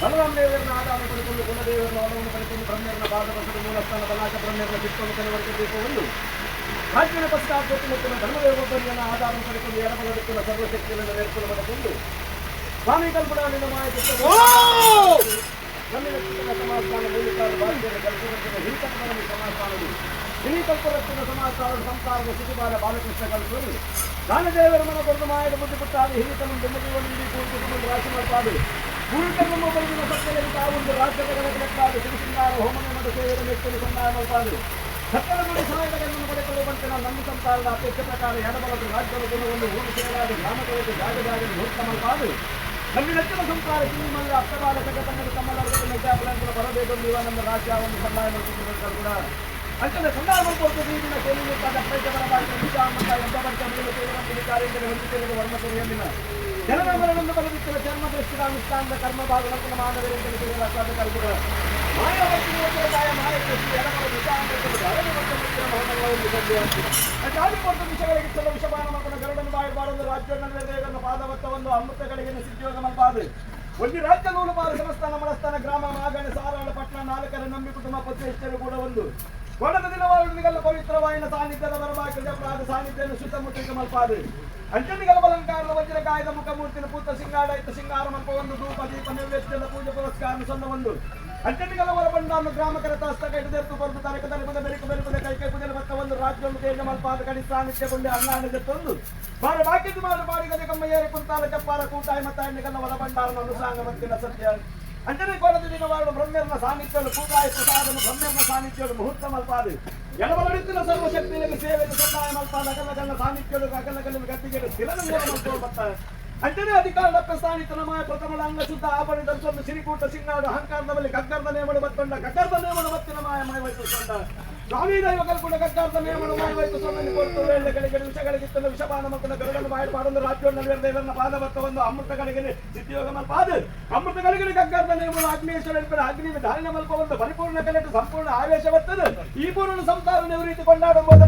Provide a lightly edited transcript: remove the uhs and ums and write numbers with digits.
Balarama ದೇವರನ್ನ ಆದಾನ ಪಡೆದುಕೊಂಡು ಕುಲದೇವರನ್ನ ಒಲವನ್ನು ಪಡೆದುಕೊಂಡು ಬ್ರಹ್ಮರನ್ನ ಪಾದ ಬಸದ ಮೂಲಸ್ಥಾನ ಬಲಾಕ ಬ್ರಹ್ಮರನ್ನ ಚಿತ್ತವನ್ನು ಕೆಲವರಿಗೆ ದೀಪವನ್ನು ರಾಜ್ಯನ ಪಶ್ಚಾತ್ತೊತ್ತು ಧರ್ಮದೇವೊಬ್ಬರಿಯನ್ನು ಆಧಾರ ಪಡೆದುಕೊಂಡು ಎಡಬಲದಕ್ಕಿನ ಸರ್ವಶಕ್ತಿಯನ್ನು ಮೇಲ್ಕೊಂಡು ಮಾಡಿಕೊಂಡು ಸ್ವಾಮಿ ಕಲ್ಪನಾ ನಿನ್ನ ಮಾಯ ನಮ್ಮ ಸಮಾಸ್ಥಾನ ಮೂಲಕಾರ ಭಾಗ್ಯದ ಕಲ್ಪರತ್ನ ಹಿರಿತನದಲ್ಲಿ ಸಮಾಸ್ಥಾನವು ಹಿರಿ ಕಲ್ಪರತ್ನ ಸಮಾಸ್ಥಾನ ಸಂಸಾರದ ಶಿಶುಬಾಲ ಬಾಲಕೃಷ್ಣ ಕಲ್ಪರು ದಾನದೇವರ ಮನ ಕೊರದು ಮಾಯದ ಬುದ್ಧಿ ಪುಟ್ಟಾದ ಹಿರಿತನ ಬೆಮ್ಮದಿವನ್ನು ಇಡೀ ಕೂಡಿಕೊಂಡು ರಾಶಿ ಮಾಡ್ಪಾಡು ಪೂರ್ವಿಕರನ್ನು ಬರೆದಿನ ಸತ್ಯದಲ್ಲಿ ತಾವೊಂದು ರಾಜ್ಯದ ಗಣಕಲೆಕ್ಕಾದ ಸಿರಿಸಿಂಗಾರ ಹೋಮನ ಮತ್ತು ಸೇವೆಯ ಮೆಚ್ಚಲು ಸಂದಾಯ ಮಾಡ್ಪಾಡು ಸತ್ಯದ ನುಡಿ ಸಹಾಯಗಳನ್ನು ಪಡೆದುಕೊಳ್ಳುವಂತೆ ನಾವು ನಮ್ಮ ಸಂಸಾರದ ಅಪೇಕ್ಷೆ ಪ್ರಕಾರ ಎಡಬಲದ ರಾಜ್ಯದ ಗುಣವನ್ನು ಊರು ಸೇರಾದ ಗ್ರಾಮಗಳಿಗೆ ಜಾಗ ಜಾಗ ಮುಹೂರ್ತ ಮಾಡ್ಪಾಡು ನಮ್ಮ ನೆಚ್ಚಿನ ಸಂಸಾರ ಸಿನಿಮಲ್ಲ ಅಪ್ಪಬಾಲ ಜಗತ್ತನ್ನು ತಮ್ಮಲ್ಲರಿಗೆ ಮೆಜ್ಜಾಪುರಂತರ ಬರಬೇಕು ನೀವು ನಮ್ಮ ರಾಜ್ಯವನ್ನು ಸಂದಾಯ ಮಾಡಿಕೊಂಡು ಕೂಡ ಅಂಚನೆ ಸಂದಾಯ ಮಾಡಿಕೊಡ್ತು ನೀರಿನ ಕೇಳಿರುತ್ತಾದ ಪ್ರಜೆಗಳ ಬಾಯಿಗೆ ವಿಷಾಮತ ಎಂಬ ಮೇಲೆ ಸೇರುವಂತೆ ವಿಚಾರ ಹೊಂದಿದ್ದೇವೆ ವರ್ಮ ಸರಿಯಲ್ಲಿನ ಜನನ ಮರಣವನ್ನು ಬಲವಿತ್ತಲ ಜನ್ಮ ದೃಷ್ಟಿದ ಅನುಷ್ಠಾನದ ಕರ್ಮ ಭಾಗವಂತನ ಮಾನವರೆಂದು ಕೂಡ ಮಾಯಾವರ್ತಿಯ ಮಾಯ ದೃಷ್ಟಿ ಎಡಬಲ ವಿಷಾಮೃತದ ಅರಣ್ಯ ಮತ್ತು ಕೊಟ್ಟು ವಿಷಗಳಿಗೆ ಚೆಲ್ಲ ವಿಷಪಾನ ಮಕ್ಕಳ ಗರುಡನ್ನು ಬಾಯಿ ರಾಜ್ಯವನ್ನು ದೇವರನ್ನು ಪಾದವತ್ತವನ್ನು ಅಮೃತಗಳಿಗೆ ಸಿದ್ಧಿಯೋಗ ಮಲ್ಪಾದು ಒಂದು ರಾಜ್ಯ ನೂಲು ಪಾಲು ಸಮಸ್ಥಾನ ಮಳಸ್ಥಾನ ಗ್ರಾಮ ಮಾಗಣೆ ಸಾರಾಳ ಪಟ್ಟಣ ನಾಲ್ಕರ ನಂಬಿ ಕುಟುಂಬ ಪತ್ರಿಷ್ಟರು ಕೂಡ ಒಂದು ಕೊಡದ ದಿನವಾದ ಪವಿತ್ರವಾಯಿನ ಸಾನ್ನಿಧ್ಯದ ಬರಬಾಕಿದ ಪ್ರಾದ ಸಾನ್ನಿಧ್ಯವನ್ನು ಸುತ್ತಮುತ್ತ ಮಲ್ಪಾದು ಅಂಚನಿಗಳ ಅಲಂಕಾರದ ವಜ್ರ ಕಾಯದ ಮುಖಮೂರ್ತಿನ ಪೂತ ಸಿಂಗಾಡ ಇತ್ತ ಸಿಂಗಾರ ಮಲ್ಪ ಒಂದು ಧೂಪ ದೀಪ ನೈವೇದ್ಯದ ಪೂಜೆ ಪುರಸ್ಕಾರ ಸೊನ್ನ ಒಂದು ಅಂಚನಿಗಳ ಹೊರಬಂಡನ್ನು ಗ್ರಾಮ ಕರೆತ ಹಸ್ತಕ ಹಿಡಿದೆತ್ತು ಕೊರದು ತರಕ ತರಕದ ಬೆರಿಕ ಬೆರುಕದ ಕೈ ಕೈ ಪುಜಲ ಭತ್ತ ಒಂದು ರಾಜ್ಯವನ್ನು ತೇಜ ಮಲ್ಪಾದ ಕಡಿ ಸಾನ್ನಿಧ್ಯ ಕೊಂಡೆ ಅನ್ನಾಣ ತಂದು ಬಾರ ಬಾಕಿದ್ದು ಮಾರು ಬಾಡಿಗದೆ ಕಮ್ಮ ಏರಿ ಕುಂತಾಲ ಚಪ್ಪಾರ ಕೂಟಾಯ ಮತ್ತಾಯನಿಗಲ್ಲ ಹೊರಬಂಡಾರನ ಅನುಸಾಂಗ ಮತ್ತಿನ ಸತ್ಯ ಅಂಜನೆ ಕೋಲದ ದಿನವಾರು ಬ್ರಹ್ಮರ್ನ ಸಾನ್ನಿಧ್ಯಗಳು ಕೂಟಾಯ ಪ್ರಸಾದನು ಬ್ರಹ್ಮರ್ನ ಸಾನ್ನಿಧ್ಯಗಳು ಮುಹೂರ್ತ ಮಲ್ಪಾದು ಎಡಬಲಡಿತ್ತಿನ ಸರ್ವಶಕ್ತಿಯಲ್ಲಿ ಸೇವೆಯನ್ನು ಸಂದಾಯ ಮಲ್ಪಾದ ಅಗಲಗಲ್ಲ ಸಾನ್ನಿಧ್ಯಗಳು ಅಗಲಗಲ್ಲ ಗದ್ದಿಗೆ ಸ್ಥಿರನ ಮೂಲ ಮಲ್ಪೋ ಅಂಜನೆ ಅಧಿಕಾರ ಪ್ರಸ್ಥಾನಿತನ ಮಾಯ ಪ್ರಥಮಳ ಅಂಗ ಶುದ್ಧ ಆಭರಣ ಧರಿಸೊಂದು ಸಿರಿಕೂಟ ಸಿಂಗಾಡು ಅಹಂಕಾರದ ಬಳಿ ಗಗ್ಗರ್ದ ನೇಮಡು ಬತ್ತೊಂಡ ಗಗ್ಗರ್ದ ನೇಮಡು ಬತ್ತಿನ ಮಾಯ ಮಾಯ ಸೊಂಡ ಸ್ವಾಮಿ ದೈವ ಕಲ್ಪುಣ ಗಗ್ಗರ್ದ ನೇಮಡು ಮಾಯ ವೈತು ಸೊಂಡನಿ ಕೊರತು ವೇಳೆಗಳಿಗೆ ವಿಷಗಳಿಗಿತ್ತಲು ವಿಷಪಾನ ಮಕ್ಕಳ ಗರುಡನು ಬಾಯಿ ಪಾಡೊಂದು ರಾಜ್ಯವನ್ನು ದೇವರನ್ನ ಪಾದವತ್ತವನ್ನು ಅಮೃತಗಳಿಗೆ ಸಿದ್ಧಿಯೋಗ ಮಲ್ಪಾದು ಅಮೃತಗಳಿಗೆ ಗಗ್ಗರ್ದ ನೇಮಡು ಆಗ್ನೇಶ್ವರ ಅಗ್ನಿ ಧಾರಣೆ ಮಲ್ಪ ಒಂದು ಪರಿಪೂರ್ಣ ಕಲೆಟು ಸಂಪೂರ್ಣ ಆವೇಶ ಬರ್ತದೆ ಈ ಪೂರ್ಣ ಸಂಸಾರ ನಿವೃತ್ತಿ ಕೊಂಡಾಡುವುದು.